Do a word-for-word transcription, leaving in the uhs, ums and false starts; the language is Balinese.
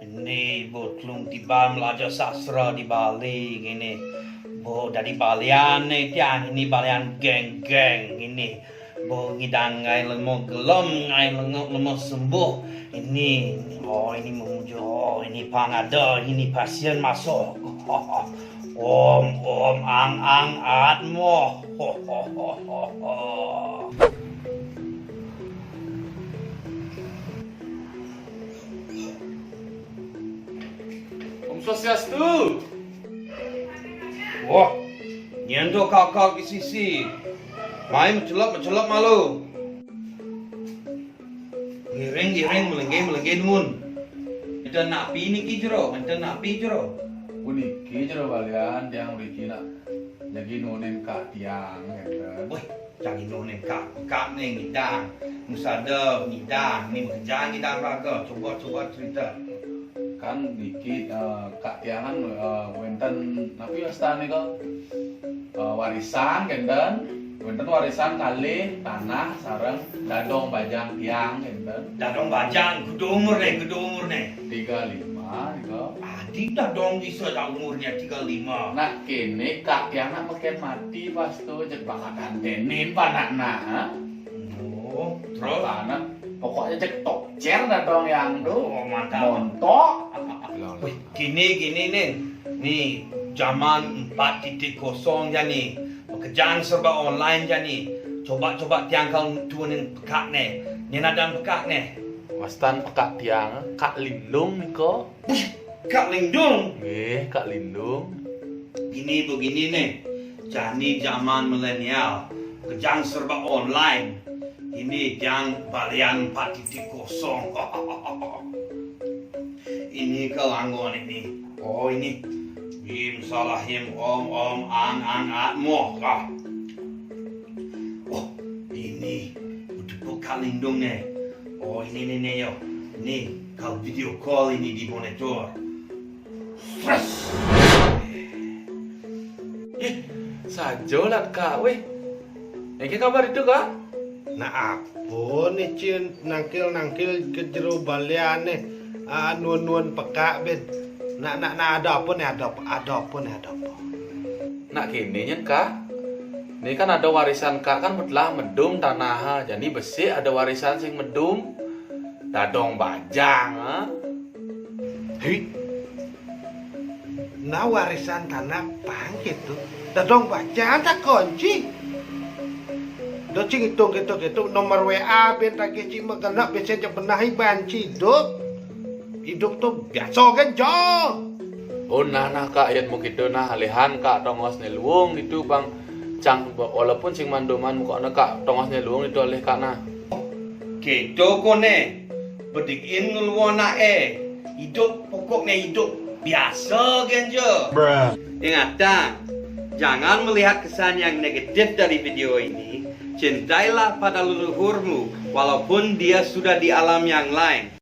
Ini bocah lung tiba belajar sastra di Bali ngini. Bo dadi balian ne tiang, ini balian geng-geng ngini. Bo ngidang ngai lemo gelem, ngai lemo, lemo sembuh. Ini, oh, ini memuja, oh, ini pang ada, ini pasien masuk. Om, om, ang, ang, at mo. Om Swastiastu. Wah, nyen to kakak di sisi. Mai mencelep, mencelep malu. Ngiring, ngiring, melengge, melengge nun. Enten napi niki jero, enten napi jero. Puniki jero balian tiang mriki nak nyagi nunin kak tiang, ngeten. Wih, jagi nunin kak, kak ne ngidang. Musada ngidang, ni makejang ngidang raga. Coba, coba cerita. Kan niki, eh, kak tiang kan, eh, wenten napi wastan nika? Eh, warisan kenten, wenten warisan kalih tanah sareng dadong bajang tiang kenten. Dadong bajang, kudu umur ne, kudu umur ne. Tiga lima nika. Adi dadong bisa dah umurnya tiga lima. Nah, kene kak tiang nak meken mati pas tu, jeg bakat antenin panakna, ha? Oh, terus? Makane pokoknya jeg tokcer dadong yang tu. Oh, mantap. Montok. Wih, kini, kini nih. Nih, zaman empat titik kosong jani. Pekerjaan serba online jani. Coba-coba tiang kal tuunin pekak ne. Nyen adan pekak ne. Wastan pekak tiang, Kak Lindung nika. Wih, Kak Lindung. Nggih, Kak Lindung. Ini begini nih. Jani zaman milenial. Pekerjaan serba online. Ini tiang balian empat titik kosong. Ini kal anggon ini. Oh, ini. Bim salah him om om ang ang at moh. Ah. Oh, ini. Udah buka lindung ne. Oh, ini ne ne yo. Ni, kal video call ini di monitor. Stres. Ih, saja lat, Kak. Weh. Niki kabar itu, Kak? Nah, apa nih, Cin? Nangkil-nangkil ke jero balian nih. Ah, nuun-nuun pekak, Ben. Nah, nah, nah, ada apa nih? Ada apa? Ada apa nih? Ada apa? Nak kene nyen, Kak. Ini kan ada warisan Kak kan betelah medum tanah, ha. Jadi besik ada warisan sing medum. Dadong bajang, ha. Hei. Nah, warisan tanah pang gitu. Dadong bajang tak kunci. Do cing hitung gitu gitu nomor W A ben tagih cing magenep bisa cek benahi banci hidup. Hidup tuh biasa kan, Jo. Oh, nah, nah, Kak, yen mau gitu, nah, alihan, Kak, tongos ne luung gitu, Bang. Cang, walaupun sing manduman mukane, Kak, tongos ne luung gitu alih, Kak, nah. Gitu kone, bedikin ngeluo anake. Hidup pokokne hidup biasa genjo. Ingatang, jangan melihat kesan yang negatif dari video ini. Cintailah pada leluhurmu, walaupun dia sudah di alam yang lain.